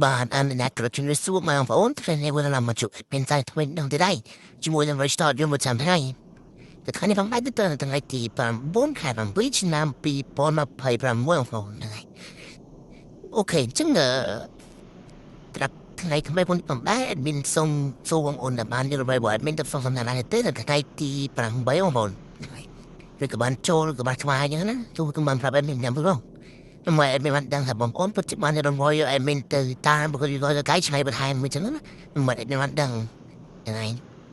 បាទអនុញ្ញាតគ្រប់ជំរាបសួរបងប្អូនថ្ងៃនេះវិលមកជួបเป็นใจថ្មីនឹងទៅដែរជាមួយនឹង Restart យើងមួយចាំថ្ងៃតែថ្ងៃនេះផងដែរទៅថ្ងៃទី9ខែ7ឆ្នាំ2026បងប្អូនហ្នឹងហើយ OK អញ្ចឹងអឺត្រាប់ថ្ងៃថ្មីផងផងដែរ admin សូមសួរបងប្អូនដែលបានយល់របស់ admin ទៅសូមសំណាងទេថ្ងៃទី8បងប្អូនឬក៏បានចូលឬក៏បានស្វាយអញ្ចឹងណាទូគឺបានប្រាប់ admin ញ៉ាំផងមក admin បានដឹងថាបងប្អូនពិតជាបានរំយ admin ទៅតាមបើគាត់ទៅកែច្នៃបន្ថែមមួយចឹងណាមក admin បានដឹងហ្នឹងហើយ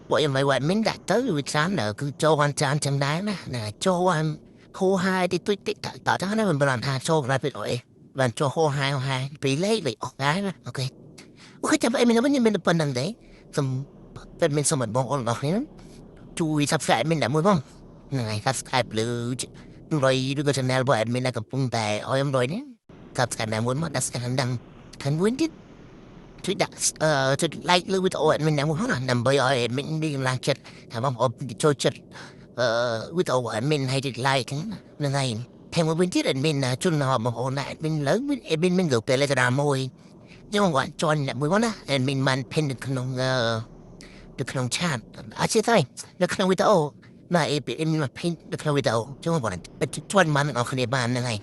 ពួកខ្ញុំឲ្យ admin ដាក់ទៅវាច្រើនដល់គឺចូលបានច្រើនចឹងដែរណាណាចូលបានហូហាយទីទុយតិចតើណាមិនបានថាចូលក្រៅពីអីបានចូលហូហាយហូហាយពីលេខលេខអស់ដែរណាOK OK ចាំ admin វិញមានប៉ុណ្្នឹងទេសូម admin សូមឲ្យបងប្អូនទាំងអស់គ្នាជួយ subscribe admin តែមួយផងហ្នឹងហើយ subscribe លើរយឬក៏ channel របស់ admin ដែលកំពុងតែឲ្យអំរយនេះ subscribe តែមួយមកដាក់ស្កាន់ដឹងខាងវិញទៀតជួយដាក់អឺជួយ like លើវីដេអូ admin តែមួយផងណាដើម្បីឲ្យ admin មានកម្លាំងចិត្តថាបងប្អូនចូលចិត្តអឺវីដេអូ admin ឲ្យជួយ like ហ្នឹងហើយថែមមួយវិញទៀត admin ជូនដល់បងប្អូនណា admin លើ admin មានក្រុម Telegram មួយខ្ញុំគាត់ join អ្នកមួយមកណា admin បាន pin នៅក្នុងអឺនៅក្នុង chat អធិស្ឋាននៅក្នុងវីដេអូណា admin មក pin នៅក្នុងវីដេអូចឹងបងប្អូនជួយបានអ្នកគ្នាបានហ្នឹងហើយ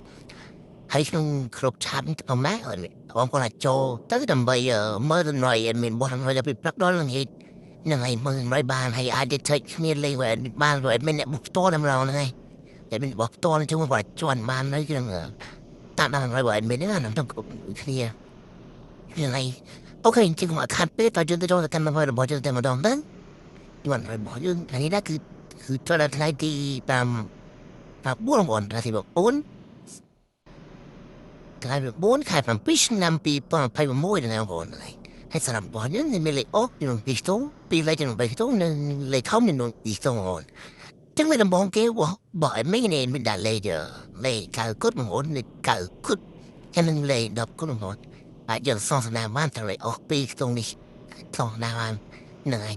ហើយក្នុងគ្រប់ chat ផងដែរបងប្អូនអាចចូលទៅដើម្បីមើលតម្លៃ admin បោះតម្លៃពីព្រឹកដល់ល្ងាចហ្នឹងហើយមើលតម្លៃបានហើយអាចទៅគ្នាលេង admin បាន admin អ្នកបុកផ្ទាល់តែម្ដងហ្នឹងហើយ admin បោះផ្ទាល់ចឹងបងប្អូនជន់បានហើយក្នុងតាមតាមតម្លៃរបស់ admin ហ្នឹងណាក្នុងគ្នាហ្នឹងហើយ OK អញ្ចឹងមកខាត់ពេលតើយើងទៅចូលទៅកាន់របស់យើងតែម្ដងទៅយន់របស់យើងថ្ងៃនេះដែរគឺគឺចូលដល់ថ្ងៃទី5 9បងប្អូនថ្ងៃទី9ថ្ងៃ9ខែ7ឆ្នាំ2026ហ្នឹងបងប្អូនហើយហើយសម្រាប់របស់យើងមានលេខអូចំនួន2ខ្ទង់ពីរលេខចំនួន3ខ្ទង់និងលេខធំចំនួន2ខ្ទង់បងប្អូនចឹងលេខដំបូងគេបោះឲ្យមីនេះមានដាក់លេខលេខកៅគុតបងប្អូនលេខកៅគុតហើយនឹងលេខ10គុតបងប្អូនអាចយើងសងស្នាបានទាំងលេខអូពីរខ្ទង់នេះសងណាបានហ្នឹងហើយ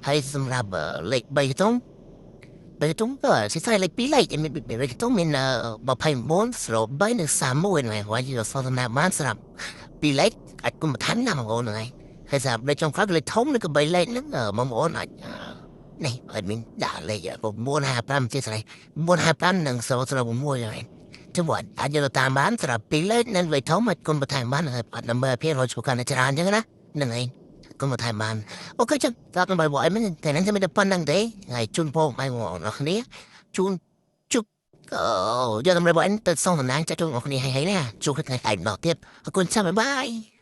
ហើយសម្រាប់លេខ3ខ្ទង់3ខ្ទង់ក៏សិស្សលេខ2លេខមាន3ខ្ទង់មាន29 03និង31ហ្នឹងហើយយើងសងស្នាបានសម្រាប់ពីរលេខអាចគុំបន្ថែមណាបងប្អូនហ្នឹងហើយហើយសម្រាប់លេខចុងក្រោយលេខធំឬក៏3លេខហ្នឹងបងប្អូនអាចនេះអត់មានដាក់លេខ955ជាស្រ័យ955និង006ហើយចឹងគាត់អាចយកតាមបានសម្រាប់ពីរលេខនិងលេខធំអាចគុំបន្ថែមបានហើយអត់ដើម្បីភាគរយជួកាន់ច្រើនចឹងណាហ្នឹងហើយគុំបន្ថែមបាន OK ចឹងតាមដើម្បីបងអីមិនតែហ្នឹងមិនតែប៉ុណ្្នឹងទេហើយជូនពរបងប្អូនអរគ្នាជូនជុកអូយកតម្រូវបងទៅសងតំណាងចាត់ជូនអរគ្នាហើយហើយណាជួបគ្នាថ្ងៃម្ដងទៀតអរគុណចាំ bye bye.